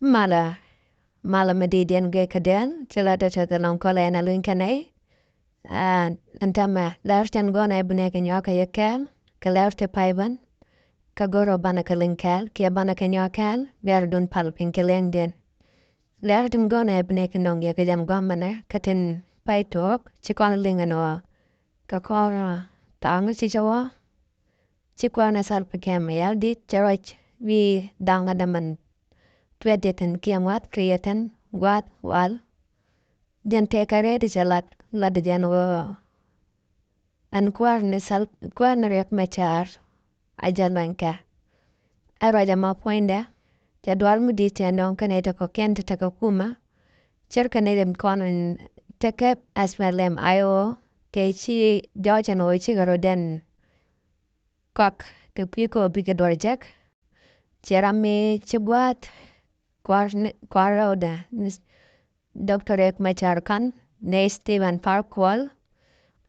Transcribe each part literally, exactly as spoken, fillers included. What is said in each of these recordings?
Malɛ, malɛ mi di̱i̱t diɛn gek kɛ diɛn ci la dee tɛth ɛlɔ̱ŋ kɔlɛ ɛn a luny kɛnɛ. Ɛn tɛmɛ lɛr tɛn gɔnɛ bi nɛ kɛ nyɔak kɛ yɛ kɛɛl kɛ lɛr ti pay bän. Kä go̱rɔ banɛ kɛ liŋ kɛɛl kiɛ banɛ kɛ nyɔak kɛɛl lɛr dun pal piny kɛ liŋ diɛn. Lɛr tin gɔnɛ bi nɛ kɛ nɔŋ yɛ kɛ jɛn gɔmɛnɛ kɛ tin pay tuɔɔk ci kɔn liŋ ɛn ɣɔɔ. Kɛ kɔn thaŋ ci cɛ wä. Ci kuäär ni Salva Kiir Mayardit cɛ ruac wi̱i̱ da̱ŋ la dämän tuɛt jɛ thin kiɛ ŋua̱th kɛ yɛ thin gua̱a̱th wal. Jɛn tëëkɛ rɛɛt cɛ lat lat jɛn ɣöö ɛn kuäär ni Sal kuäär ni Riek Machar a jɛ luanykɛ. Ɛ ruac ɛmɔ puɔ̱nydɛ cɛ dual mi di̱i̱t cɛ nɔŋ kɛnɛ tekɛ kɛn ti tekɛ kumä. Cär kɛnɛ rim kɔn in tekɛ S P L M I O kɛ ci jɔɔc ɛn ɣöö cikɛ rɔ dɛn kɔak kɛ kui̱ kɛ ɣöö bikɛ duɔr jek. Cɛ ram mi ci gua̱a̱th kua̱r ni kua̱r rɛwdɛ ni Doctor Riek Machar Kan ni Stephen Par Kuol.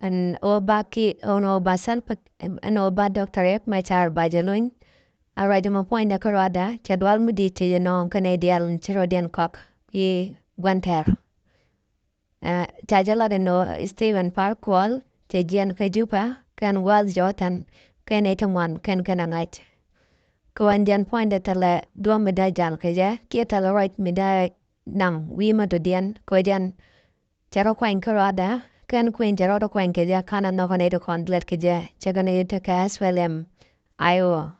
Ɛn ɣöö ba ki ɛn ɣöö ba Salva ɛn ɣöö ba Doctor Riek Machar ba jɛ luny. A ruac ɛmɔ puɔ̱nydɛ kä ruaadɛ cɛ dual mi di̱i̱t cɛ jɛ nɔɔŋ kɛnɛ diaal ci rɔ diɛn kɔak i̱ gua̱n tɛr. Ca jɛ lat ɛn ɣöö Stephen Par Kuol cɛ jiɛn kä Juba kɛn gua̱a̱th jɔɔthan kɛn ɛ ti ŋuan kɛn kɛn a ŋa̱c. Kɛ ɣän jɛn puɔ̱nydɛ thilɛ duɔ̱ɔ̱p mi dee jal kɛ jɛ kiɛ thilɛ ruac mi dee naŋ wi̱i̱ mi dɔ̱diɛn kɛ ɣän jɛn cɛ rɔ kuany kä ruaadɛ kɛn kuëny cɛ rɔ rɔ kuany kɛ jɛ ka̱n a nhɔk kɛn ɛ ti kɔn duet kɛ jɛ cɛ kɛn ɛ ti kɛ S P L M I O.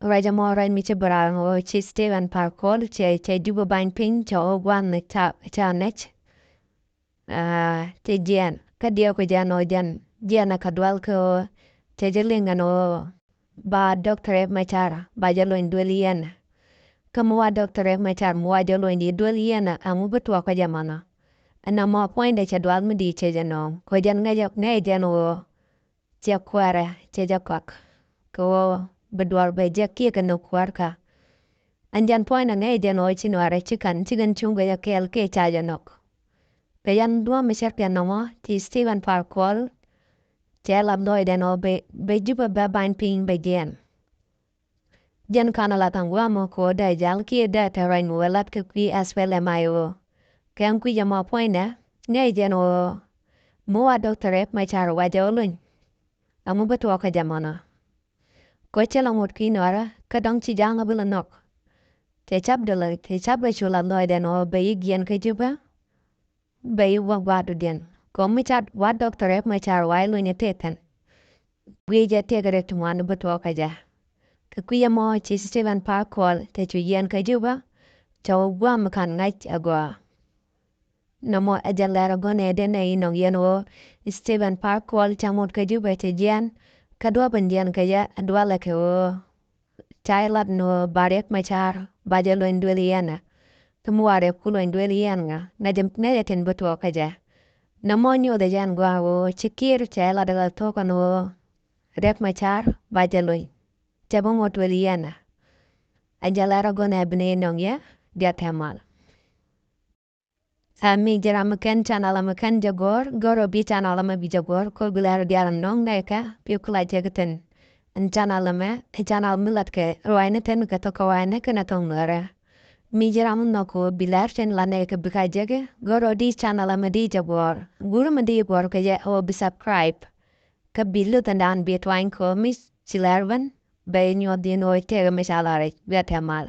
Ruac ɛmɔ ruac mi ci bä raar ɛn ɣöö ci Stephen Par Kuol cɛ cɛ Juba bany piny cɛ ɣöö gua̱n ca ca nɛc. Cɛ jiɛn kä diɛɛk kɛ jɛn ɣöö jɛn jiɛn ɛ kɛ dual kɛ ɣöö cɛ jɛ liŋ ɛn ɣöö ba Doctor Riek Machar ba jɛ luny duel yɛn. Kä mi wa Doctor Riek Machar mi wa jɛ luny di duel yɛn ɛŋu bi tuɔɔk kä jɛ mɔnɔ. Ɛn ɛmɔ puɔ̱nydɛ cɛ dual mi di cɛ jɛ nɔɔŋ kɛ jɛn ŋäc ŋäc jɛn ɣöö cɛ kuäärɛ cɛ jɛ kɔak kɛ ɣöö bi duɔr bɛ jɛ kiɛ kɛ nhök kuäärkä. Ɛn jɛn puɔ̱nydɛ ŋäc jɛn ɣöö ci nuäärɛ ci ka̱n ci kɛn cuŋ kɛ jɛ kɛɛl kiɛ ca jɛ nhɔk. Kɛ jɛn duɔ̱ɔ̱p mi cärkɛ nɔmɔ ci Stephen Par Kuol cɛ lat lɔcdɛn ɣöö bɛ bɛ Juba bɛ bany piny bɛ jiɛn. Jɛn ka̱n a la tha̱a̱ŋ gua̱a̱mɔ kɛ ɣöö dee jal kiɛ dee te ruac mi wee lat kɛ kui̱ S P L M I O. Kɛ ɛn kui̱c ɛmɔ puɔ̱nydɛ ŋäc jɛn ɣöö mi wa Doctor Riek Machar wa jɛ ɣä luny. Ɛŋu bi tuɔɔk kä jɛ mɔnɔ. Kɛ cɛ la ŋot kui̱ nuäärä kä dɔ̱ŋ ci ja̱a̱ŋ a bi la nhɔk. Cɛ cap dee la cɛ cap dee cu la lɔcdɛn ɣöö bɛ yi̱k jiɛn kä Juba. Bɛ yi wä gua̱a̱r dɔ̱diɛn kɛ mi ca wa Doctor Riek Machar wa i̱ luny ɛ tëë thi̱n. Guiy jɛ tëëkɛ rɛt ti ŋuan bi tuɔɔk kä jɛ. Kɛ kui̱ ɛmɔ ci Stephen Par Kuol te cu yiɛn kä Juba. Cɛ wä gua̱a̱m ka̱n ŋa̱c ɛ gɔaa. Nɔmɔ ɛ jɛ lɛr ɛ gɔ̱n ɛ den ɛ inɔŋ yɛn ɣöö Stephen Par Kuol ca ŋot kä Juba cɛ jiɛn. Kä duɔ̱p in jiɛn kɛ jɛ ɛ dualɛ kɛ ɣöö ca jɛ lat ni ɣöö ba Riek Machar ba jɛ luny duel yɛn ɛ. Kä mi wa Riek ku luny duel yɛn ŋa ŋäcɛ ŋäcɛ tin bi tuɔɔk kä jɛ. Nɔmɔ nyothɛ jɛn gɔaa ɣöö ci Kiir ca jɛ lat ɛ la thok ɛn ɣöö Riek Machar ba jɛ luny. Cɛ bi ŋot duel yɛn ɛ. Ɛ jɛ lɛr ɛ gɔ̱n ɛ bi ni nɔŋ yɛ diath tɛ mal. Ɛ mi ji̱ ram mi kɛn channel ɛmɛ kɛn jɛ gɔ̱r gɔ̱r ɔ bi channel ɛmɛ bi jɛ gɔ̱r kɔ bi lɛr diaal ɛn nɔŋ nɛy kɛ pi kula jɛ kɛ thin. Ɛn channel ɛmɛ ɛ channel mi lat kɛ ruaacni thin kɛ thok kɛ wa̱a̱ni kɛnɛ thok nuɛrɛ. Mi ji̱ ram mi nhɔk kɔ bi lɛr thin la nɛy kɛ bi ka jɛ kɛ gɔ̱r ɔ di channel ɛmɛ di jɛ gɔ̱r. Guur mi di gɔ̱r kɛ jɛ ɔ bi subscribe. Kä bi luth ɛn dan bi twany kɔ mi ci lɛr ben bɛ nyuɔth din ɔ tëëk mi ca lar rɛc bi a tɛ mal.